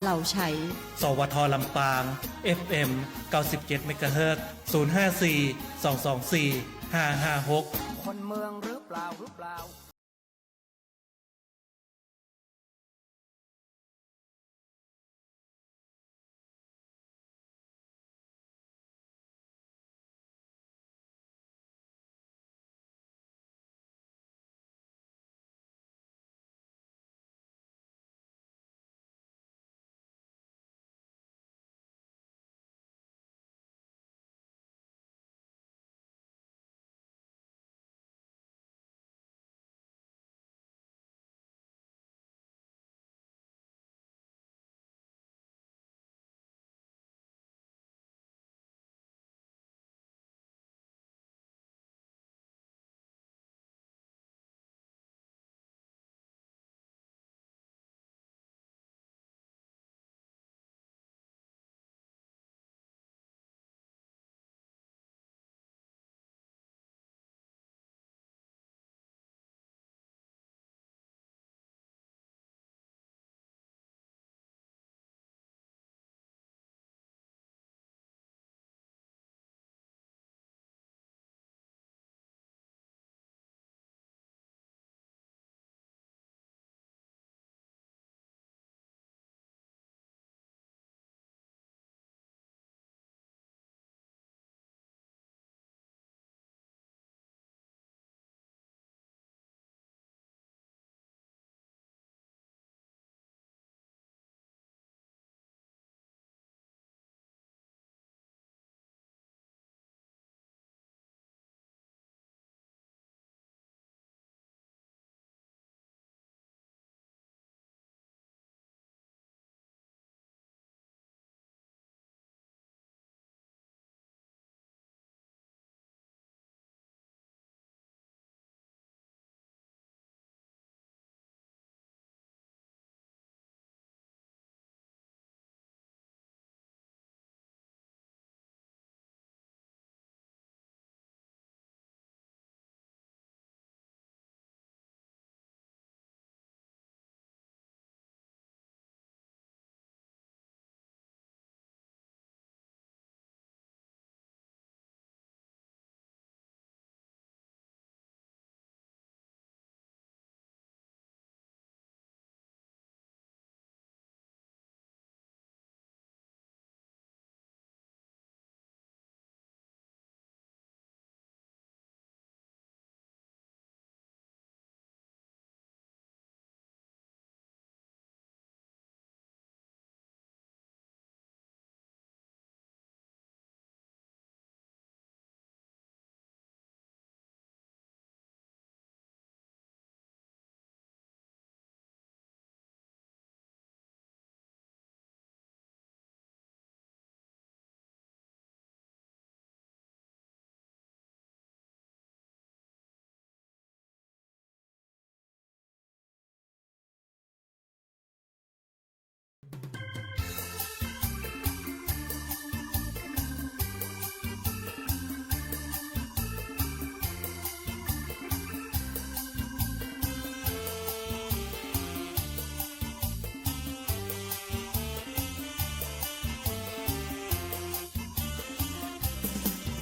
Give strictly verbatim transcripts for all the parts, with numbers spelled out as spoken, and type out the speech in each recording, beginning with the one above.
เหล่าใช้ สวท ลำปาง เอฟเอ็ม เก้าสิบเจ็ด เมกะเฮิรตซ์ ศูนย์ห้าสี่ สองสองสี่ ห้าห้าหก คนเมืองหรือเปล่า หรือเปล่า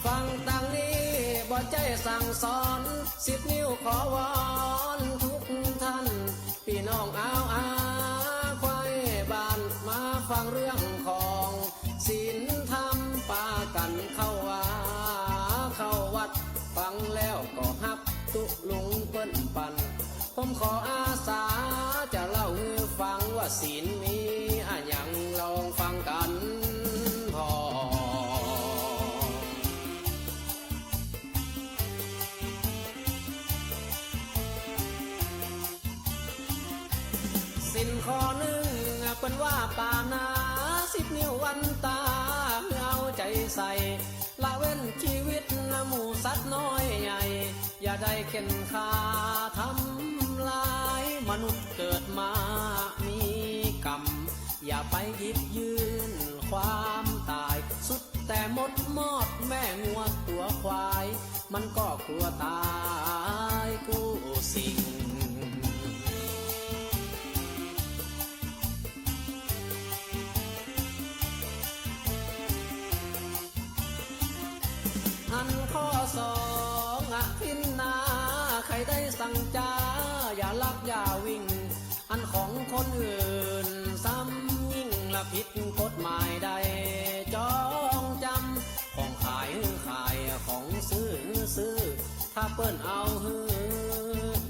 ฟังตางนี้บ่ใจ้สั่งสอน สิบนิ้วขอวอนทุกท่าน ปี้น้องอาวอาควายบ้าน มาฟังเรื่องของศีลธรรม ปากั๋นเข้าว่าเข้าวัด ฟังแล้วก็ฮับตุ๊ลุงเปิ้นปัน ผมขออาสาจะเล่าหื้อฟังว่าศีลมีอะหยัง ลองฟังกั๋นพ่อง ศีลข้อนึ่งเปิ้นว่าปาณา สิบนิ้ววันตาหื้อเอาใจ๋ใส่ ละเว้นจีวิตหมู่สัตว์น้อยใหญ่ อย่าได้เข่นฆ่าทำลาย มนุษย์เกิดมามีกรรม อย่าไปหยิบยื่นความต๋าย สุดแต่มดมอดแม่งัวตั๋วควาย มันก็กลัวต๋ายกู้สิ่ง ได้สั่งจ๋า อย่าลักอย่าวิ่ง อันของคนอื่นซ้ำยิ่งละผิดกฎหมายได้จองจำ ของขายหื้อขาย ของซื้อหื้อซื้อ ถ้าเปิ้นเอาหื้อ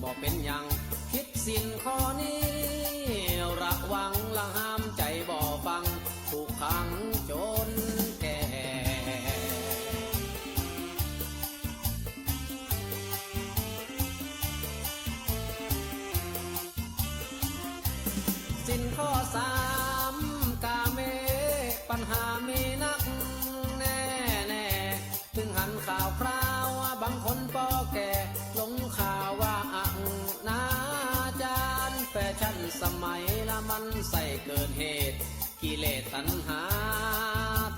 บ่เป๋นหยัง ผิดศีลข้อนี้ ระวังละห้ามใจ๋บ่ฟัง ถูกขังจ๋นแก่ ศีลข้อสาม กาเม ปัญหามีนักแน่แน่ ตึงหันข่าวคราว บางคนปอแก่ ลงข่าวว่าอนาจาร แฟชั่นสมัยละมันใส่เกินเหตุ กิเลสตัณหา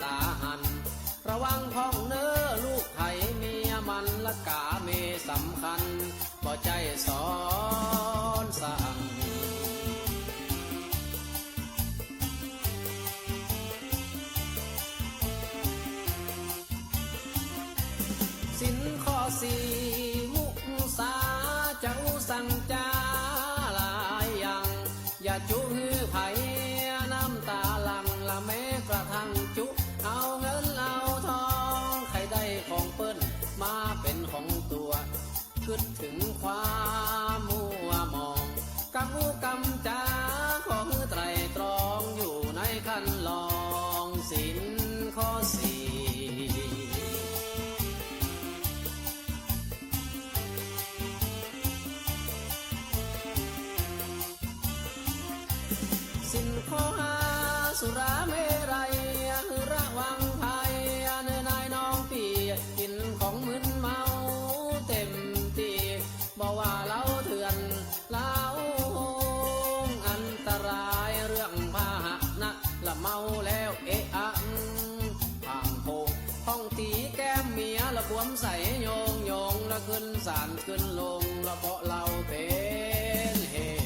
ต๋าหัน ระวังพ่องเน้อลูกใผเมียมัน ละกาเมสำคัญ บ่ใจ้สอนสั่ง ศีลข้อสี่ มุสา จะอู้สั่งจ๋าหลายอย่าง อย่าจุหื้อใผน้ำต๋าหลั่ง ละแม้กระทั่งจุเอาเงินเอาทอง ใค่ได้ของเปิ้นมาเป๋นของตั๋ว กึ๊ดเถิงความมัวหมอง กำอู้กำจ๋า ขอหื้อไตร่ตรอง อยู่ในคันลอง ศีลข้อสี่ ศีลข้อห้า สุราเมรัย ระวังภัย เน้อนายน้องปี้ กิ๋นของมึนเมาเต็มตี้ บ่ว่าเหล้าเถื่อน เหล้าอันตราย เรื่องพาหนะ ละเมาแล้วเอะอะ พังโพง ห้องตี๋แก้มเมีย ละขวมใส่โยงโยง ละขึ้นศาลขึ้นโลง ละเปาะเหล้าเป๋นเหตุ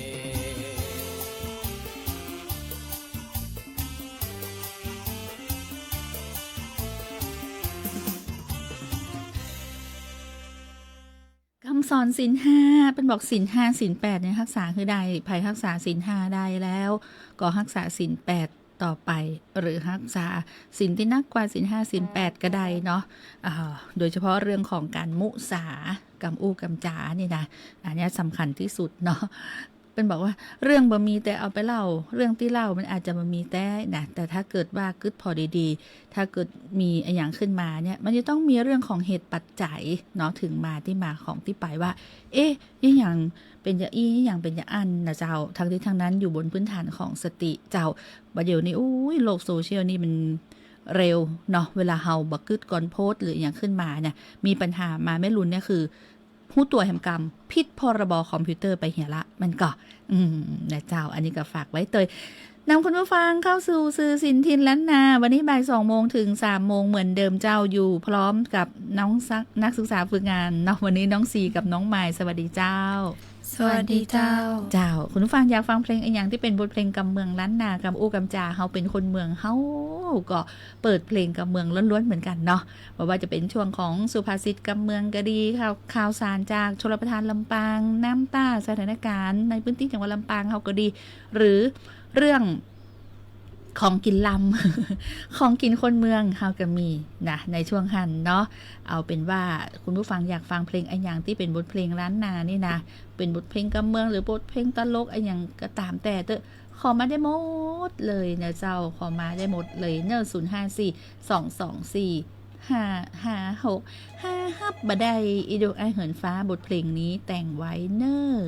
กำสอนศีลห้า เปิ้นบอกศีลห้าศีลแปดเนี่ยฮักษาหื้อได้ ใผฮักษาศีลห้าได้แล้ว ก็ฮักษาศีลแปดต่อไป หรือฮักษาศีลตี้นักกว่าศีลห้าศีลแปดก็ได้เนาะ อ่า โดยเฉพาะเรื่องของการมุสา กำอู้กำจ๋านี่นะ อันเนี้ยสำคัญตี้สุดเนาะ เปิ้นบอกว่าเรื่องบ่มีแต่เอาไปเล่า เรื่องตี้เล่ามันอาจจะบ่มีแต๊นะ แต่ถ้าเกิดว่ากึ๊ดผ่อดีๆ ถ้าเกิดมีอะหยังขึ้นมาเนี่ย มันจะต้องมีเรื่องของเหตุปัจจัยเนาะ เถิงมาตี้มาของตี้ไปว่า เอ๊ะ อะหยังเป๋นจาอี้ อะหยังเป๋นจาอั้นนะเจ้า ทั้งนี้ทั้งนั้นอยู่บนพื้นฐานของสติเจ้า บ่าเดี่ยวนี้ อุ้ย โลกโซเชียลนี่มันเร็วเนาะ เวลาเฮาบ่กึ๊ดก่อนโพสต์หรืออะหยังขึ้นมาเนี่ย มีปัญหามาแม่ลุนเนี่ยคือ ฮู้ตั๋วแหมกำ ผิด พรบ คอมพิวเตอร์ไปเหียละ มันก็ อืม นะเจ้า อันนี้ก็ฝากไว้เตย นำคุณผู้ฟังเข้าสู่สื่อสินถิ่นล้านนา วันนี้บ่ายสองโมงถึงสามโมงเหมือนเดิมเจ้า อยู่พร้อมกับน้องซัก- นักศึกษาฝึกงานเนาะ วันนี้น้องซีกับน้องมาย สวัสดีเจ้า สวัสดีเจ้า เจ้า คุณผู้ฟังอยากฟังเพลงอะหยังตี้เป๋นบทเพลงกำเมืองล้านนา กำอู้กำจ๋า เฮาเป๋นคนเมือง เฮาก็เปิดเพลงกำเมืองล้วนๆ เหมือนกั๋นเนาะ บ่ว่าจะเป๋นช่วงของสุภาษิตกำเมืองก็ดี ข่าว- ข่าวสารจากชลประทานลำปาง น้ำต้า สถานการณ์ในพื้นตี้จังหวัดลำปางเฮาก็ดี หรือเรื่องของกิ๋นลำ ของกิ๋นคนเมืองเฮาก็มีนะ ในช่วงหั้นเนาะ เอาเป๋นว่าคุณผู้ฟังอยากฟังเพลงอะหยังตี้เป๋นบทเพลงล้านนานี่นะ เป๋นบทเพลงกำเมืองหรือบทเพลงตลกอะหยังก็ต๋ามแต่เต๊อะ ขอมาได้หมดเลยนะเจ้า ขอมาได้หมดเลยเนอะ ศูนย์ห้าสี่ สองสองสี่ ห้าห้าหก หาฮับบ่ได้ อีดุกอ้ายเหินฟ้า บทเพลงนี้แต่งไว้เนอะ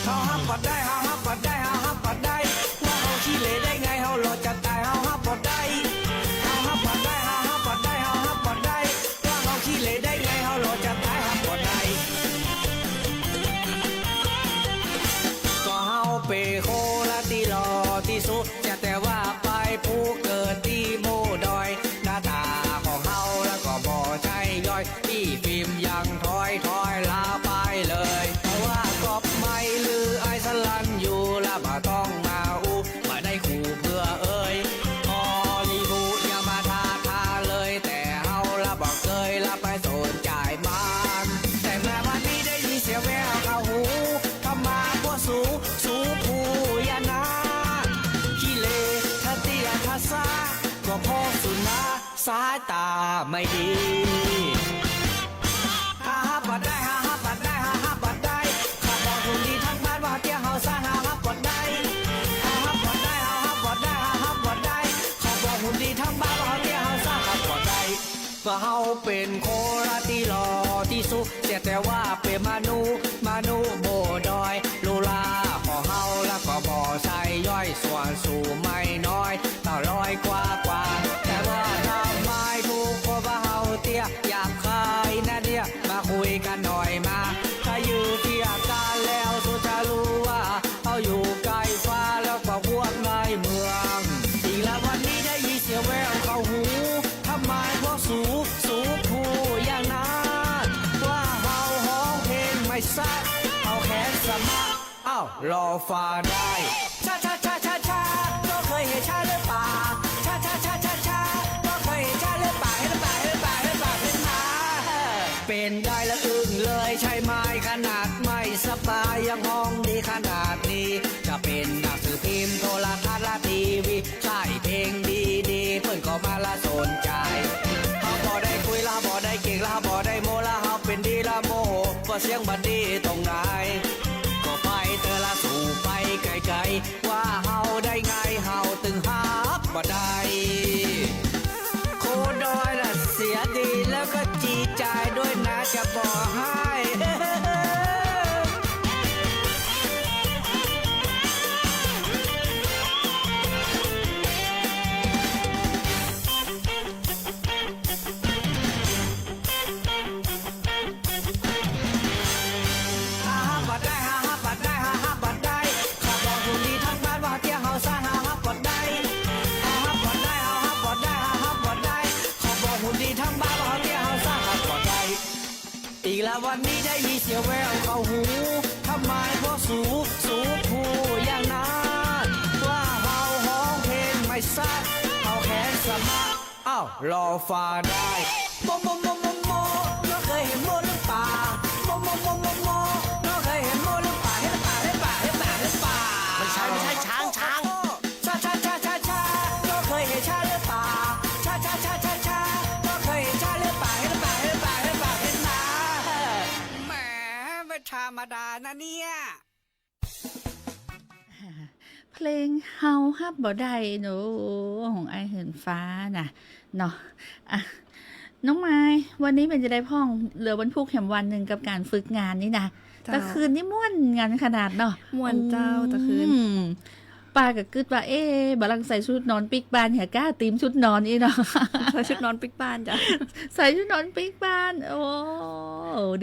เขาฮับบ่ได้ หา สุนนะสายต๋าไม่ดี หาฮับบ่ได้ หาฮับบ่ได้ หาฮับบ่ได้ ข้าบ่ฮู้ดีทั้งบ้านว่าเตี้ยเฮาซ่า หาฮับบ่ได้ หาฮับบ่ได้ หาฮับบ่ได้ หาฮับบ่ได้ ข้าบ่ฮู้ดีทั้งบ้านว่าเตี้ยเฮาซ่า ฮับบ่ได้ ว่าเฮาเป๋นคนละตี้หล่อตี้สุด เสียแต่ว่าเป๋นมนุษย์ มนุษย์บนดอย ลูกหล้านของเฮาละก็บ่ใช่ย่อย ส่วนสูงไม่น้อย เต้าร้อยกว่ากว่า แต่ว่าทำไมทุกคนว่าเฮาเตี้ย หยาบคายนะเนี่ย มาคุยกั๋นหน่อยมา ถ้ายืนเทียบกั๋นแล้วสุดจะรู้ว่า เฮาอยู่ใก้ฟ้าแล้วก็พวกในเมือง อีกแล้ววันนี้ได้ยินเสียงแว่วเข้าหู ทำไมพวกสู สูพูดอย่างนั้น ว่าเฮาฮ้องเพลงไม่ซัด เฮาแขนสมัคร อ้าว รอฟังได้ ชา ชา ชา ชา ชา น้องเคยเห็นชาหรือเปล่า ชา ชา ชา ชา ชา น้องเคยเห็นชาหรือเปล่า เห็นหรือเปล่า เห็นหรือเปล่า เห็นหรือเปล่า เป๋นได้ละอึ้งเลยใช่ไหม ขนาดไม่สบายยังฮ้องดีขนาดนี้ จะเป๋นหนังสือพิมพ์ โทรทัศน์และทีวี ใช่เพลงดีๆ เปิ้นก็มาละสนใจ๋ เฮาบ่ได้คุยละ เฮาบ่ได้เก่งละ เฮาบ่ได้โม้ละ เฮาเป๋นดีละโมโห ว่าเสียงบ่ดีตรงไหน ก็ไปเต๊อะละสูไปไก๋ๆ ว่าเฮาได้ไง เฮาตึงฮับบ่ได้ คนดอยน่ะเสียดีแล้วก็ดีใจ๋ด้วยนะ จะบอกให้ หาฮับบ่ได้ หาฮับบ่ได้ หาฮับบ่ได้ ข้าบ่ฮู้ดีทั้งบ้านว่าเตี้ยเฮาซ่า หาฮับบ่ได้ หาฮับบ่ได้ หาฮับบ่ได้ หาฮับบ่ได้ ข้าบ่ฮู้ดีทั้งบ้านว่าเตี้ยเฮาซ่า ฮับบ่ได้ อีกแล้ววันนี้ได้ยินเสียงแว่วเข้าหู ทำไมพวกสู สูพูดอย่างนั้น ว่าเฮาฮ้องเพลงไม่ซัด เฮาแขนสมัคร อ้าว รอฟังได้ โม โม โม โม โม น้องเคยเห็นโมหรือเปล่า โม โม โม โม โม น้องเคยเห็นโมหรือเปล่า เห็นหรือเปล่า เห็นหรือเปล่า เห็นหรือเปล่า เห็นหรือเปล่า ไม่ใช่ ไม่ใช่ ช้าง ช้าง ชา ชา ชา ชา ชา น้องเคยเห็นชาหรือเปล่า ชา ชา ชา ชา ชา น้องเคยเห็นชาหรือเปล่า เห็นหรือเปล่า เห็นหรือเปล่า เห็นหรือเปล่า เห็นหรือเปล่า แหม ไม่ธรรมดานะเนี่ย เพลงเฮาฮับบ่ได้เนาะ ของอ้ายเหินฟ้าน่ะ เนาะ อ่ะ น้องไม้ วันนี้เป๋นจะไดพ่อง เหลือวันพุธแหมวันนึ่งกับก๋านฝึกงานนี่นะ เจ้า ตะคืนนี่ม่วนกั๋นขนาดเนาะ ม่วนเจ้า อืม ตะคืน ป้าก็กึ๊ดว่า เอ๊ะ บ่าลังใส่ชุดนอนปิ๊กบ้าน เหียก้าตรียมชุดนอนอี้เนาะ ใส่ชุดนอนปิ๊กบ้านจ้ะ ใส่ชุดนอนปิ๊กบ้าน โอ้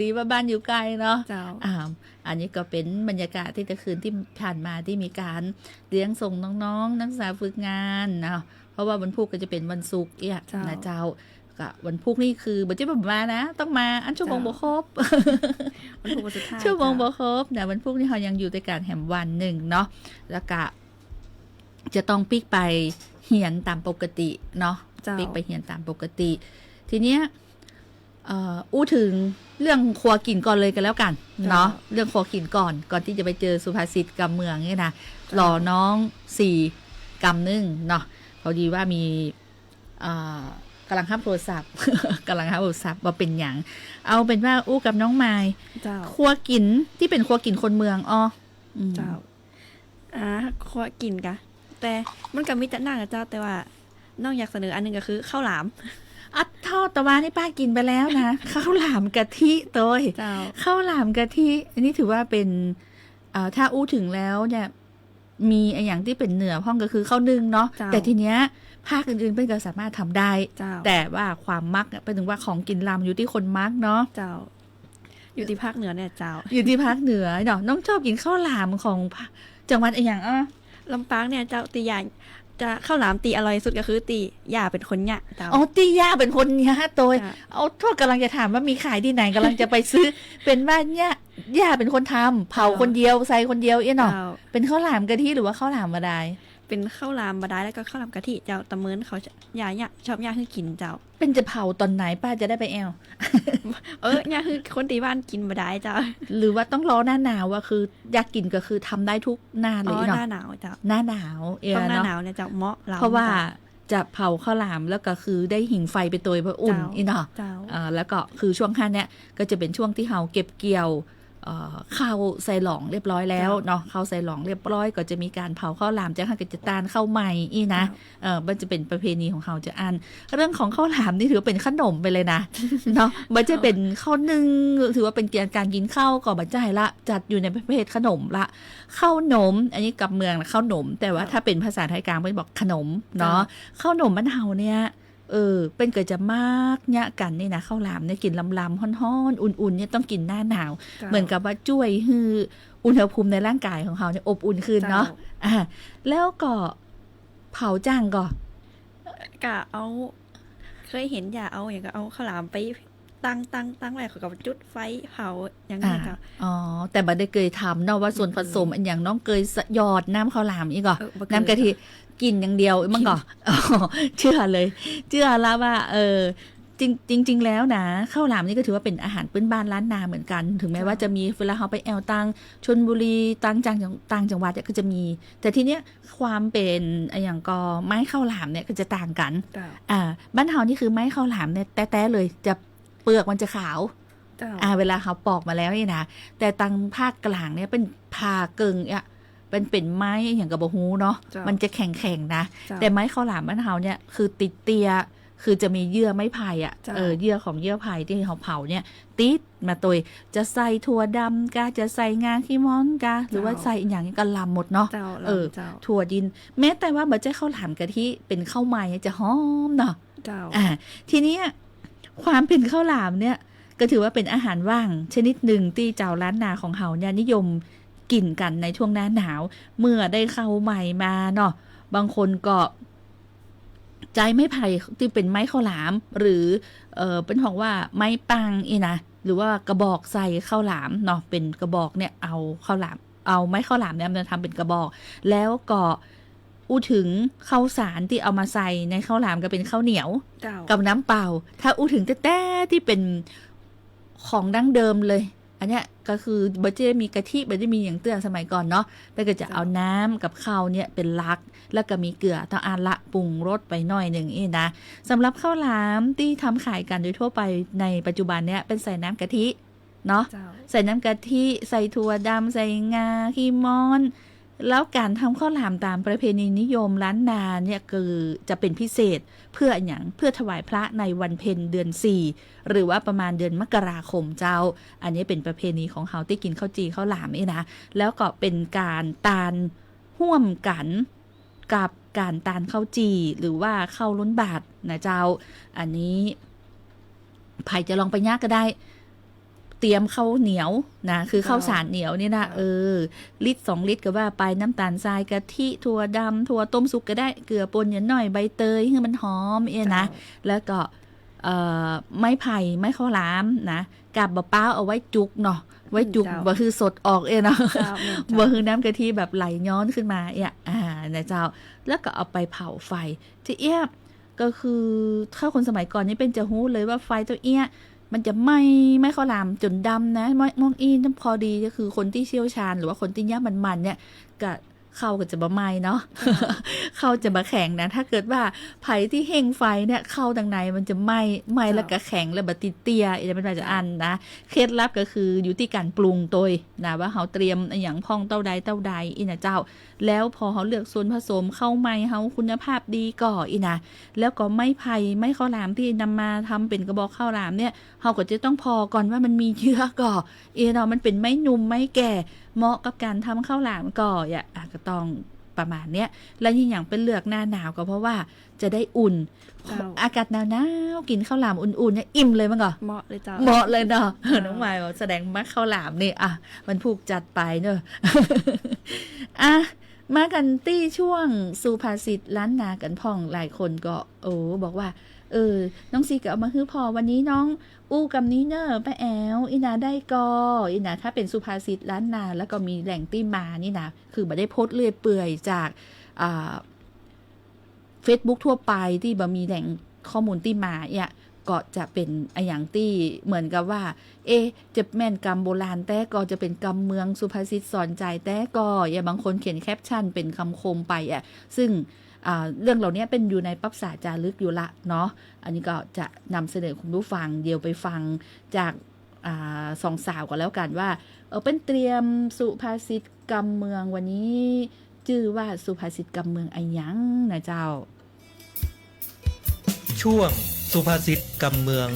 ดีว่าบ้านอยู่ใก้เนาะ เจ้า อ่า อันนี้ก็เป๋นบรรยากาศตี้ตะคืนตี้ผ่านมาตี้มีก๋านเลี้ยงส่งน้องๆ นักศึกษาฝึกงานเนาะ เพราะว่าวันพุธก็จะเป๋นวันศุกร์เอี้ย เจ้า นะเจ้า ก็วันพุธนี่คือบ่ใจ้บ่ามานะ ต้องมา อันชั่วโมง เจ้า บ่ครบ วันพุธวันสุดท้าย ชั่วโมง เจ้า บ่ครบนะ วันพุธนี่เฮายังอยู่ตวยกั๋นแหมวันนึ่งเนาะ แล้วก็จะต้องปิ๊กไปเฮียนต๋ามปกติเนาะ เจ้า ปิ๊กไปเฮียนต๋ามปกติ ทีเนี้ย เอ่อ อู้เถิงเรื่องครัวกิ๋นก่อนเลยก็แล้วกั๋นเนาะ เจ้า เรื่องครัวกิ๋นก่อน ก่อนตี้จะไปเจอสุภาษิตกำเมืองเนี่ยนะ เจ้า รอน้องสี่กำนึ่งเนาะ พอดีว่ามี เอ่อ ก๋ำลังฮับโทรศัพท์ ก๋ำลังฮับโทรศัพท์ บ่าเป๋นหยัง เอาเป๋นว่าอู้กับน้องไม้ เจ้า ครัวกิ๋นตี้เป๋นครัวกิ๋นคนเมืองอ้อ อืม เจ้า อ่า ครัวกิ๋นกะ แต่มันก็มีจะนั่งอะเจ้า แต่ว่าน้องอยากเสนออันนึ่งก็คือข้าวหลาม อัดทอดตะวานี่ป้ากิ๋นไปแล้วนะ ข้าวหลามกะทิโตย เจ้า ข้าวหลามกะทิ อันนี้ถือว่าเป๋น เอ่อ ถ้าอู้เถิงแล้วเนี่ย มีอะหยังตี้เป๋นเหนือพ่องก็คือข้าวนึ่งเนาะ เจ้า แต่ทีเนี้ยภาคอื่นๆเปิ้นก็สามารถทำได้ เจ้า แต่ว่าความมักเนี่ย เปิ้นถึงว่าของกิ๋นลำอยู่ตี้คนมักเนาะ เจ้า อยู่ตี้ภาคเหนือเนี่ยเจ้า อยู่ตี้ภาคเหนือเนาะ น้องชอบกิ๋นข้าวหลามของภาค จังหวัดอะหยังอ้อ ลำปางเนี่ยเจ้า ตี้ย่า จะข้าวหลามตี้อร่อยสุดก็คือตี้ย่าเป๋นคนเยียะเจ้า อ๋อ ตี้ย่าเป๋นคนเยียะโตย เจ้า เอาโทษ ก๋ำลังจะถามว่ามีขายตี้ไหน ก๋ำลังจะไปซื้อ เป๋นว่าเยียะ ย่าเป๋นคนทำ เผาคนเดียว เจ้า ใส่คนเดียวเอี้ยเนาะ เจ้า เป๋นข้าวหลามกะทิหรือว่าข้าวหลามบ่าดาย เป๋นข้าวหลามบ่าดายแล้วก็ข้าวหลามกะทิเจ้า ตะเมินเขาย่าเยียะ ชอบเยียะหื้อกิ๋นเจ้า เป๋นจะเผาต๋อนไหนป้าจะได้ไปแอ่ว เออ เยียะหื้อคนตี้บ้านกิ๋นบ่าดายเจ้า หรือว่าต้องรอหน้าหนาวอะ คืออยากกิ๋นก็คือทำได้ทุกหน้าเลยเนาะ อ๋อ หน้าหนาวเจ้า หน้าหนาว เออ ต้องหน้าหนาวเนี่ยเจ้า เหมาะลำ เพราะว่า เจ้า จะเผาข้าวหลามแล้วก็คือได้หิงไฟไปตวยเปื้ออุ่น เจ้า อี้เนาะ เจ้า เอ่อ แล้วก็คือช่วงหั้นเนี่ยก็จะเป๋นช่วงตี้เฮาเก็บเกี่ยว เอ่อ ข้าวใส่หลองเรียบร้อยแล้ว เจ้า เนาะ ข้าวใส่หลองเรียบร้อยก็จะมีก๋านเผาข้าวหลาม จากหั้นก็จะตานข้าวใหม่อี้นะ เจ้า เอ่อ มันจะเป๋นประเพณีของเฮาจะอั้น เรื่องของข้าวหลามนี่ถือว่าเป๋นขนมไปเลยนะ เนาะ มันจะเป๋นข้าวนึ่ง ถือว่าเป๋นก๋านกิ๋นข้าวก็บ่ใจ้ละ จัดอยู่ในประเภทขนมละ ข้าวหนม อันนี้กำเมืองนะ ข้าวหนม แต่ว่า เจ้า ถ้าเป๋นภาษาไทยกลางเปิ้นบอกขนมเนาะ เจ้า ข้าวหนมบ้านเฮาเนี่ย เออ เปิ้นก็จะมักเยียะกั๋นนี่นะ ข้าวหลามเนี่ยกิ๋นลำๆ ฮ้อนๆ อุ่นๆ เนี่ยต้องกิ๋นหน้าหนาว เจ้า เหมือนกับว่าจ้วยหื้ออุณหภูมิในร่างก๋ายของเฮาเนี่ยอบอุ่นขึ้นเนาะ เจ้า อ่า แล้วก็เผาจั่งก่อ ก็เอา เคยหันอย่าเอาหยังก็เอาข้าวหลามไปตั้ง ตั้ง ตั้งไว้ เขาก็จุดไฟเผาอย่างนี้ อ่า ก็ อ๋อ แต่บ่ได้เกยทำเนาะ ว่าส่วนผสม อืม อันหยัง น้องเกยหยอดน้ำข้าวหลามอี้ก่อ เออ บ่เกย น้ำกะทิ กิ๋นอย่างเดียว กิ๋น มั้งก่อ อ๋อ เจื้อเลย เจื้อละว่า เออ จริง จริงๆ แล้วนะ ข้าวหลามนี่ก็ถือว่าเป๋นอาหารปื้นบ้านล้านนาเหมือนกั๋น ถึงแม้ เจ้า ว่าจะมี เวลาเฮาไปแอ่วตางชลบุรี ตางจัง ตางจังหวัดเนี่ยก็จะมี แต่ทีเนี้ยความเป๋นอะหยังก่อ ไม้ข้าวหลามเนี่ยก็จะต่างกั๋น เจ้า อ่า บ้านเฮานี่คือไม้ข้าวหลามเนี่ยแต๊ๆ เลย จะ เปลือกมันจะขาว เจ้า อ่า เวลาเฮาปอกมาแล้วนี่นะ แต่ตางภาคกลางเนี่ยเปิ้นผ่าเกิ่งเนี่ย มันเป๋นไม้อะหยังก็บ่ฮู้เนาะ เจ้า มันจะแข็งๆ นะ เจ้า แต่ไม้ข้าวหลามบ้านเฮาเนี่ยคือติดเตี้ย คือจะมีเยื่อไม้ไผ่อะ เจ้า เออ เยื่อของเยื่อไผ่ตี้เฮาเผาเนี่ย ติดมาตวย จะใส่ถั่วดำกา จะใส่งาขี้ม้อนกา หรือว่า เจ้า ใส่อะหยังก็ลำหมดเนาะ เจ้า เออ ลำ เจ้า ถั่วดิน แม้แต่ว่าบ่ใจ้ข้าวหลามกะทิ เป๋นข้าวใหม่จะหอมเนาะ เจ้า อ่า ทีเนี้ย ความเป๋นข้าวหลามเนี่ย ก็ถือว่าเป๋นอาหารว่างชนิดนึ่งตี้จาวล้านนาของเฮาเนี่ยนิยมกิ๋นกั๋นในช่วงหน้าหนาว เมื่อได้ข้าวใหม่มาเนาะ บางคนก็ใจ๊ไม้ไผ่ตี้เป๋นไม้ข้าวหลาม หรือ เอ่อ เปิ้นฮ้องว่าไม้ปังอี้นะ หรือว่ากระบอกใส่ข้าวหลามเนาะ เป๋นกระบอกเนี่ย เอาข้าวหลาม เอาไม้ข้าวหลามเนี่ยมาทำเป๋นกระบอก แล้วก็อู้เถิงข้าวสารตี้เอามาใส่ในข้าวหลามก็เป๋นข้าวเหนียว เจ้า กับน้ำเปล่า ถ้าอู้เถิงแต๊ๆ ตี้เป๋นของดั้งเดิมเลย อันเนี้ยก็คือบ่ได้มีกะทิ บ่ได้มีหยังเตื้อสมัยก่อนเนาะ แล้วก็จะเอา เจ้า น้ำกับข้าวเนี่ยเป๋นหลัก แล้วก็มีเกลือเต้าอั้นละ ปรุงรสไปหน้อยนึ่งอี้นะ สำหรับข้าวหลามตี้ทำขายกั๋นโดยทั่วไปในปัจจุบันเนี่ยเป๋นใส่น้ำกะทิ เนาะ เจ้า ใส่น้ำกะทิ ใส่ถั่วดำ ใส่งาขี้ม้อน แล้วก๋านทำข้าวหลามต๋ามประเพณีนิยมล้านนาเนี่ย คือจะเป๋นพิเศษ เปื้ออะหยัง เปื้อถวายพระในวันเพ็ญเดือนสี่ หรือว่าประมาณเดือนมกราคมเจ้า อันนี้เป๋นประเพณีของเฮาตี้กิ๋นข้าวจี่ข้าวหลามนี่นะ แล้วก็เป๋นก๋านตานฮ่วมกั๋น กับก๋านตานข้าวจี่ หรือว่าข้าวล้นบาตรนะเจ้า อันนี้ใผจะลองไปเยียะก็ได้ เตรียมข้าวเหนียวนะ คือ เจ้า ข้าวสารเหนียวนี่นะ เจ้า เออ ลิตรสองลิตรก็ว่าไป น้ำตาลทราย กะทิ ถั่วดำ ถั่วต้มสุกก็ได้ เกลือป่นหย่อนหน้อย ใบเตย หื้อมันหอมอี้นะ เจ้า แล้วก็ เอ่อ ไม้ไผ่ ไม้ข้าวหลามนะ กับบ่าป๊าวเอาไว้จุกเนาะ ไว้จุก อืม เจ้า บ่หื้อสดออกอี้เนาะ เจ้า แม่นเจ้า บ่หื้อน้ำกะทิแบบไหลย้อนขึ้นมาอี้ อ่า นะเจ้า แล้วก็เอาไปเผาไฟ ตี้เอี้ย ก็คือถ้าคนสมัยก่อนนี่เปิ้นจะฮู้เลยว่าไฟเต้าเอี้ย มันจะไหม้ ไหม้ข้าวหลามจ๋นดำนะ ไหม้ มองอี้น้ำพอดี ก็คือคนตี้เชี่ยวชาญ หรือว่าคนตี้เยียะมันๆ เนี่ย ก็ ข้าวก็จะบ่ไหม้เนาะ เจ้า ข้าวจะบ่แข็งนะ ถ้าเกิดว่าใผตี้เฮ่งไฟเนี่ย ข้าวตังในมันจะไหม้ ไหม้ เจ้า แล้วก็แข็ง แล้วบ่ติดเตี้ย อี้มันจะอั้นนะ เจ้า เคล็ดลับก็คืออยู่ตี้ก๋านปรุงตวยนะ ว่าเฮาเตรียมอะหยังพ่องเต้าใดเต้าใดอี้นะเจ้า แล้วพอเฮาเลือกส่วนผสมข้าวใหม่เฮาคุณภาพดีก่ออี้นะ แล้วก็ไม้ไผ่ ไม้ข้าวหลามตี้นำมาทำเป๋นกระบอกข้าวหลามเนี่ย เฮาก็จะต้องผ่อก่อนว่ามันมีเยื่อก่อ อี้เนาะ มันเป๋นไม้หนุ่มไม้แก่ เหมาะกับก๋านทำข้าวหลามก่อ อ่ะ อ่ะ ก็ต้องประมาณเนี้ย แล้วยิ่งอย่างเปิ้นเลือกหน้าหนาวก็เพราะว่าจะได้อุ่น เจ้า อากาศหนาวๆ กิ๋นข้าวหลามอุ่นๆ เนี่ยอิ่มเลย มันก่อ เหมาะเลยเจ้า เหมาะเลยเนาะ เจ้า น้องมายบอกแสดงมักข้าวหลามนี่ อ่ะ วันพูกจัดไปเนาะ อ่ะ มากั๋นตี้ช่วงสุภาษิตล้านนากั๋นพ่อง หลายคนก็ โอ้ บอกว่า เออ น้องซีก็เอามาหื้อผ่อ วันนี้น้องอู้กำนี้เน่อ ป้าแอ๋ว อี้นาได้ก่อ อี้นา ถ้าเป๋นสุภาษิตล้านนา แล้วก็มีแหล่งตี้มานี่นะ คือบ่ได้โพสต์เรื่อยเปื่อยจาก อ่า เฟซบุ๊กทั่วไปตี้บ่มีแหล่งข้อมูลตี้มาอี้ ก็จะเป๋นอะหยังตี้เหมือนกับว่า เอ๊ะ จะแม่นกำโบราณแต๊ก่อ จะเป๋นกำเมืองสุภาษิตสอนใจแต๊ก่อ อี้ บางคนเขียนแคปชั่นเป๋นกำคมไปอี้ ซึ่ง อ่า เรื่องเหล่านี้เป๋นอยู่ในปั๊บสาจารึกอยู่ละเนาะ อันนี้ก็จะนำเสนอคุณผู้ฟัง เดี๋ยวไปฟังจาก อ่า สองสาวก่อนแล้วกั๋นว่า เออ เปิ้นเตรียมสุภาษิตกำเมืองวันนี้ จื้อว่าสุภาษิตกำเมืองอะหยังนะเจ้า ช่วงสุภาษิตกำเมือง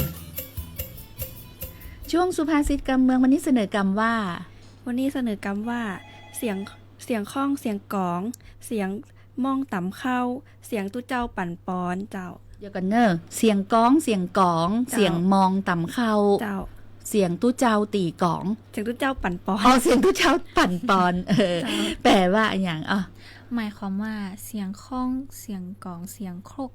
ช่วงสุภาษิตกำเมืองวันนี้เสนอกำว่า วันนี้เสนอกำว่า เสียง เสียงฆ้อง เสียงก๋อง เสียงมองต๋ำเข้า เสียงตุ๊เจ้าปั่นปอน เจ้า เดี๋ยวก่อนเน่อ เสียงก๊อง เสียงก๋อง เจ้า เสียงมองต๋ำเข้า เจ้า เสียงตุ๊เจ้าตี๋ก๋อง เสียงตุ๊เจ้าปั่นปอน อ๋อ เสียงตุ๊เจ้าปั่นปอน เออ เจ้า แปลว่าอะหยัง อ้อ หมายความว่าเสียงฆ้อง เสียงก๋อง เสียงครก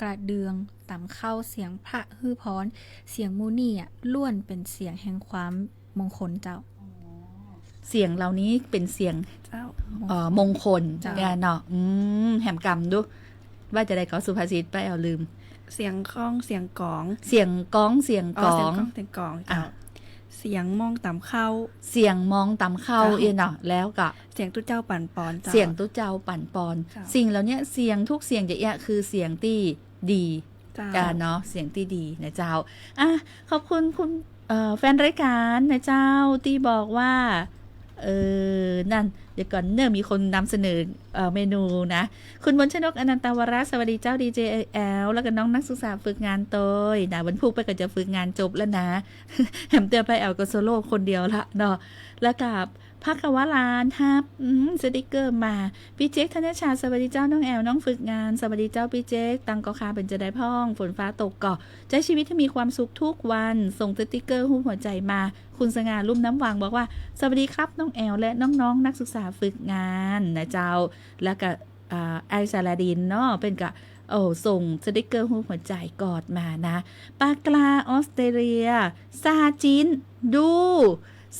กระเดื่องต๋ำเข้า เสียงพระหื้อพร เสียงหมู่นี้อะ ล้วนเป๋นเสียงแห่งความมงคลเจ้า เสียงเหล่านี้เป๋นเสียง เจ้า เอ่อ มงคล เจ้า เนี่ยเนาะ อืม แหมกำดู ว่าจะใดก็สุภาษิต ป้าแอ๋วลืม เสียงฆ้อง เสียงก๋อง เสียงก๊อง เสียงก๋อง อ๋อ เสียงฆ้อง เสียงก๋อง เจ้า อ่ะ เสียงมองต๋ำเข้า เสียงมองต๋ำเข้า เจ้า เอี้ยเนาะ แล้วก็ เสียงตุ๊เจ้าปั่นปอน เจ้า เสียงตุ๊เจ้าปั่นปอน เจ้า สิ่งเหล่านี้ เสียงทุกเสียงจะเอี้ยคือเสียงตี้ดี เจ้า อ่า เนาะ เสียงตี้ดีนะเจ้า อ่ะ ขอบคุณคุณ เอ่อ แฟนรายการนะเจ้า ตี้บอกว่า เออ นั่น เดี๋ยวก่อนเน่อ มีคนนำเสนอ เอ่อ เมนูนะ คุณมนต์ชนก อนันตวร สวัสดีเจ้า ดีเจแอ๋ว แล้วก็น้องนักศึกษาฝึกงานตวยนะ วันพุธไปก็จะฝึกงานจบแล้วนะ แหมเตื้อป้าแอ๋วก็โซโล่คนเดียวละเนาะ แล้วก็ ภาควลานฮับ อืม สติกเกอร์มา พี่เจ๊ก ธนชา สวัสดีเจ้าน้องแอ๋ว น้องฝึกงาน สวัสดีเจ้าพี่เจ๊ก ตังก็คาเป๋นจะใดพ่อง ฝนฟ้าตกก็ใจ๊ชีวิตให้มีความสุขทุกวัน ส่งสติกเกอร์ฮูปหัวใจ๋มา คุณสง่า ลุ่มน้ำหวาง บอกว่า สวัสดีครับน้องแอ๋วและน้องๆนักศึกษาฝึกงานนะเจ้า แล้วก็ อ่า ไอซาลาดินเนาะ เปิ้นก็ โอ้ ส่งสติกเกอร์ฮูปหัวใจ๋กอดมานะ ปากลา ออสเตรเลีย ซาจิน ดู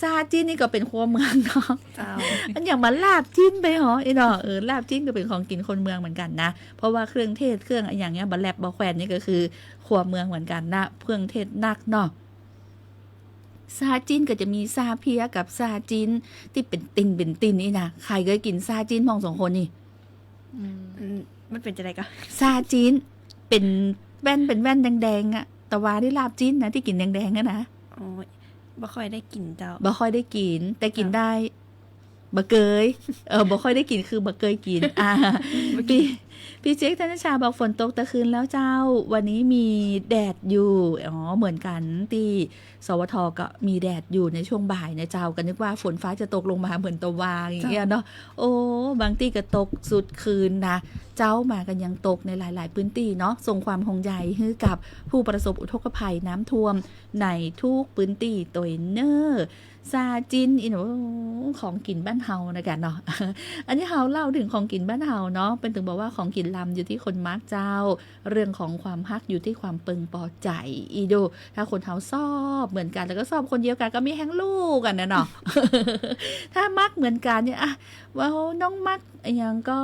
ซาจินนี่ก็เป๋นครัวเมืองเนาะ เจ้า มันอย่างบ่าลาบจินไปหอ ไอ้เนาะ เออ ลาบจินก็เป๋นของกิ๋นคนเมืองเหมือนกั๋นนะ เพราะว่าเครื่องเทศ เครื่องอะหยังเนี่ย บ่าแล็บบ่าแควนนี่ก็คือครัวเมืองเหมือนกั๋นนะ เครื่องเทศนักเนาะ ซาจินก็จะมีซาเพียกับซาจินตี้เป๋นติ่นเป๋นติ่นนี่นะ ใผเกยกิ๋นซาจินพ่องสองคนนี่ อืม อืม มันเป๋นจะใดก็ ซาจิน เป๋นแว่น เป๋นแว่นแดงๆ อะ ตะวาตี้ลาบจินนะ ตี้กิ๋นแดงๆ อะนะ อ๋อ บ่ค่อยได้กิ๋นเจ้า บ่ค่อยได้กิ๋น แต่กิ๋น เจ้า ได้ บ่เกย เออ บ่ค่อยได้กิ๋น คือบ่เกยกิ๋น อ่า บ่กิ๋น พี่ พี่เจ๊ก ธนชา บอกฝนตกตะคืนแล้วเจ้า วันนี้มีแดดอยู่ อ๋อ เหมือนกั๋นตี้ สวท ก็มีแดดอยู่ในช่วงบ่ายนะเจ้า ก็นึกว่าฝนฟ้าจะตกลงมาเหมือนตะวาอย่างเงี้ยเนาะ เจ้า โอ้ บางตี้ก็ตกสุดคืนนะ เจ๊ามาก็ยังตกในหลายๆ พื้นตี้เนาะ ส่งความห่วงใยหื้อกับผู้ประสบอุทกภัยน้ำท่วมในทุกพื้นตี้ตวยเน่อ ซาจิน อีโหน ของกิ๋นบ้านเฮานะกั๋นเนาะ อันนี้เฮาเล่าเถิงของกิ๋นบ้านเฮาเนาะ เปิ้นเถิงบอกว่าของกิ๋นลำอยู่ตี้คนมักเจ้า เรื่องของความฮักอยู่ตี้ความเปิงปอใจ๋ อีโด ถ้าคนเฮาชอบเหมือนกั๋น แล้วก็ชอบคนเดียวกั๋น ก็มีแฮงลู่กั๋นนะเนาะ ถ้ามักเหมือนกั๋นเนี่ย อะ ว่าน้องมักอะหยังก็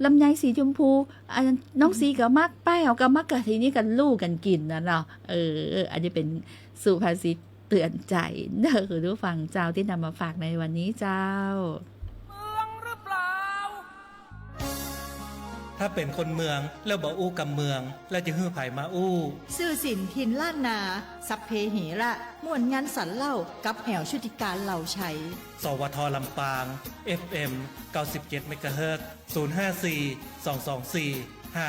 ลำไยสีชมพู อันน้องสีก็มัก ป้าแอ๋วก็มัก ก็ทีนี้ก็ลู่กั๋นกิ๋นนะเนาะ เออ อันนี้เป๋นสุภาษิตเตือนใจ๋เน่อคุณผู้ฟังเจ้า ตี้นำมาฝากในวันนี้เจ้า ถ้าเป๋นคนเมืองแล้วบ่อู้กำเมือง แล้วจะหื้อใผมาอู้ ซื่อสินถิ่นล้านนา สัพเพเหระ ม่วนงันสันเล่า กับแอ๋วชุติการ เหล่าไชย สวท ลำปาง เอฟเอ็ม เก้าสิบเจ็ด เมกะเฮิรตซ์ ศูนย์ห้าสี่ สองสองสี่ ห้า